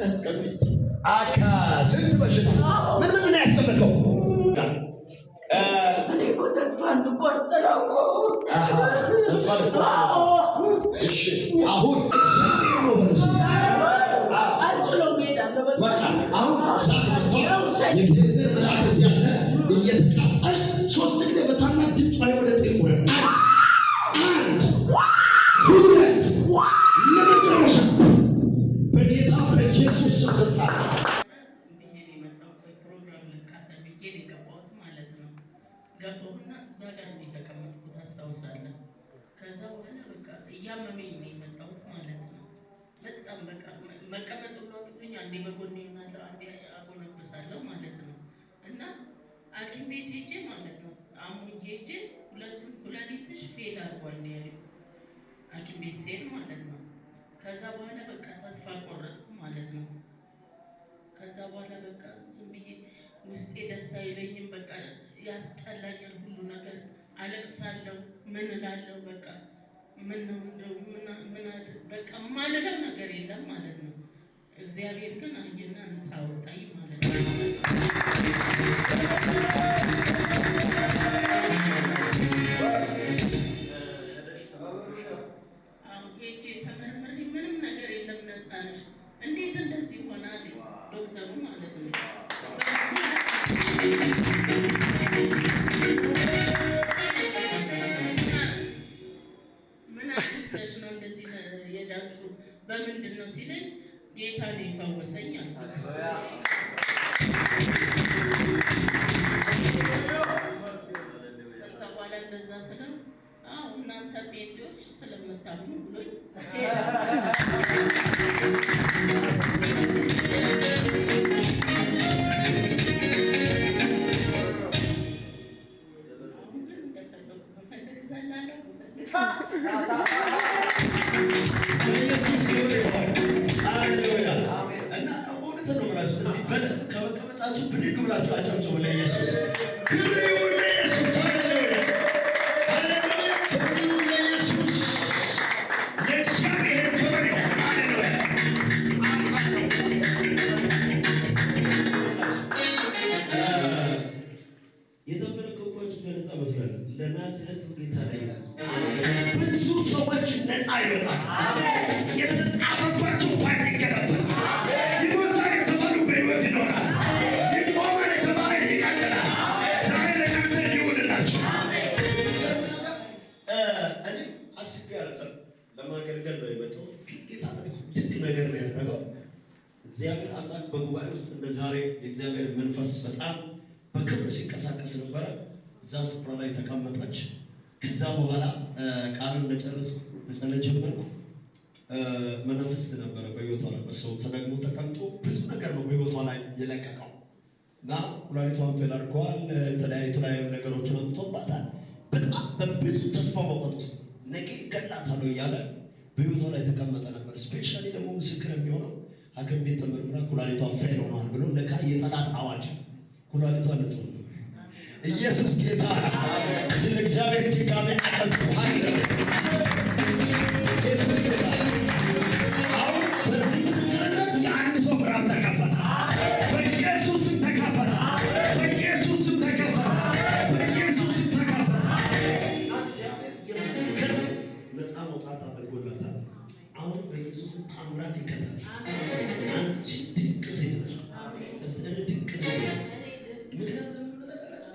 አስቀምጬ። አካ ስንት በሽታ ምን ምን ነው ያስቀመጥከው? እኔ እኮ ተስፋ እንቆርጥ ነው እኮ። አሃ፣ ተስፋ ልትቆርጥ ነው። እሺ፣ አሁን እግዚአብሔር ነው በሉ እስኪ። አልችለውም፣ እሄዳለሁ። በቃ አሁን እሳት መጥቶ የእግዚአብሔር መልአክ እዚህ አለ። እየተቃጠል ሶስት ጊዜ በታላቅ ድምፅ ላይ ወደ ጥልቁ ወረድ። አንድ፣ ሁለት፣ ለመጨረሻ በጌታ በኢየሱስ ስም ስልጣን። ብዬ ነው የመጣው። ቆይ ፕሮግራም ልካፈል ብዬ ነው የገባሁት ማለት ነው። ገባሁና እዛ ጋር ነው የተቀመጥኩት አስታውሳለሁ። ከዛ በኋላ በቃ እያመመኝ ነው የመጣሁት ማለት ነው። በጣም በቃ መቀመጥ ሁሉ አቅቶኝ አንዴ በጎን ይሆናለሁ፣ አንዴ አጎነብሳለሁ ማለት ነው። እና ሐኪም ቤት ሄጄ ማለት ነው፣ አሞኝ ሄጄ ሁለቱም ኩላሊትሽ fail አድርጓል ነው ያለኝ ሐኪም ቤት ስሄድ ማለት ነው። ከዛ በኋላ በቃ ተስፋ ቆረጥኩ ማለት ነው። ከዛ በኋላ በቃ ዝም ብዬ ውስጤ ደስ አይለኝም። በቃ ያስጠላኛል ሁሉ ነገር፣ አለቅሳለሁ። ምን እላለሁ? በቃ ምን ነው እንደው ምን በቃ የማልለው ነገር የለም ማለት ነው። እግዚአብሔር ግን አየና ነፃ አወጣኝ ማለት ነው። አሁን ሄጄ ተመርምሬ ምንም ነገር የለም፣ ነፃ ነሽ። እንዴት እንደዚህ ሆነ አለኝ ዶክተሩ ማለት ነው። ምን አግኝተሽ ነው እንደዚህ የዳንሽው? በምንድን ነው ሲለኝ ጌታ ነው የፈወሰኝ አልኩት። ከዛ በኋላ እንደዛ ስለው አዎ እናንተ ጴንጤዎች ስለምታምኑ ብሎኝ ሄደ። አሁን ግን እንደፈለኩ ብፈልግ እዘላለሁ፣ ብፈልግ ለኢየሱስ ክብር ይሁን። ሃሌሉያ። እና እውነት ነው የምላችሁ፣ እስቲ በደንብ ከመቀመጫችሁ ብድግ ብላችሁ አጨብጭቡ ለኢየሱስ። ክብር ይሁን ለኢየሱስ። ሃሌሉያ፣ ሃሌሉያ። ክብር ይሁን ለኢየሱስ። ለእግዚአብሔር ክብር ይሁን። ሃሌሉያ። የተንበረከኳችሁ በነፃ መስሏል። ለናዝሬቱ ጌታ ለኢየሱስ ብዙ ሰዎች ነፃ ይወጣል። የተጻፈባቸው ፋይል ይገለበጣል። ይሞታል የተባሉ በሕይወት ይኖራል። ይቆማል የተባለ ይቀጥላል። ዛሬ ለእናንተ ይሁንላችሁ። እኔ አስቤ አላውቅም። ለማገልገል ነው የመጣሁት። ግን ጌታ በጣም ድንቅ ነገር ነው ያደረገው። እግዚአብሔር አምላክ በጉባኤ ውስጥ እንደ ዛሬ የእግዚአብሔር መንፈስ በጣም በክብር ሲንቀሳቀስ ነበረ። እዛ ስፍራ ላይ ተቀመጠች። ከዛ በኋላ ቃሉን እንደጨረስኩ መጸለይ ጀመርኩ። መናፍስት ነበረ በህይወቷ ላይ በሰው ተደግሞ ተቀምጦ ብዙ ነገር ነው በህይወቷ ላይ የለቀቀው እና ኩላሊቷን fail አድርገዋል። የተለያዩ የተለያዩ ነገሮችን አምጥቶባታል። በጣም በብዙ ተስፋ መቁረጥ ውስጥ ነገ እገላታለሁ እያለ በህይወቷ ላይ ተቀመጠ ነበር። Specially ደግሞ ምስክር የሚሆነው ሐኪም ቤት ተመርምራ ኩላሊቷ fail ሆኗል ብሎ ለካ የጠላት አዋጅ፣ ኩላሊቷ ንጹህ ነው። ኢየሱስ ጌታ ነው። ስለ እግዚአብሔር ድጋሜ አጨብጭቡ። ሃሌሉያ። ኢየሱስ ጌታ ነው። አሁን በዚህ ምስክርነት የአንድ ሰው ምዕራፍ ተከፈተ። በኢየሱስ ስም ተከፈተ። በኢየሱስ ስም ተከፈተ። በኢየሱስ ስም ተከፈተ። እና እግዚአብሔር የሚገርም ነፃ መውጣት አድርጎላታል። አሁን በኢየሱስ ስም ታምራት ይከተል። አንቺ ድንቅ ሴት ነሽ። እስቲ እኔ ድንቅ ነኝ። ምክንያቱም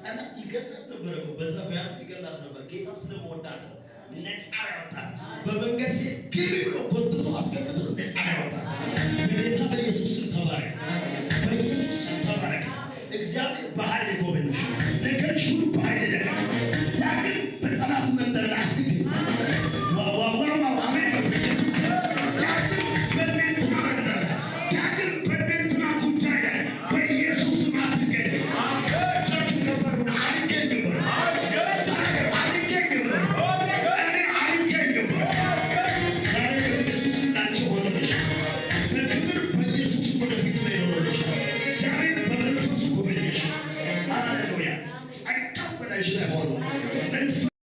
ጠላት ይገላት ነበር እኮ፣ በዛ በያዝ ይገላት ነበር። ጌታ ስለመወዳት ነው ነፃ ያወጣል። በመንገድ ሴት ግቢ ብሎ ጎትቶ አስገብቶ ነፃ ያወጣል። በጌታ በኢየሱስ ስም ተባረክ። በኢየሱስ ስም ተባረክ። እግዚአብሔር በኃይል ይጎብኝሽ። ነገርሽ ሁሉ በኃይል ይለቀቅ።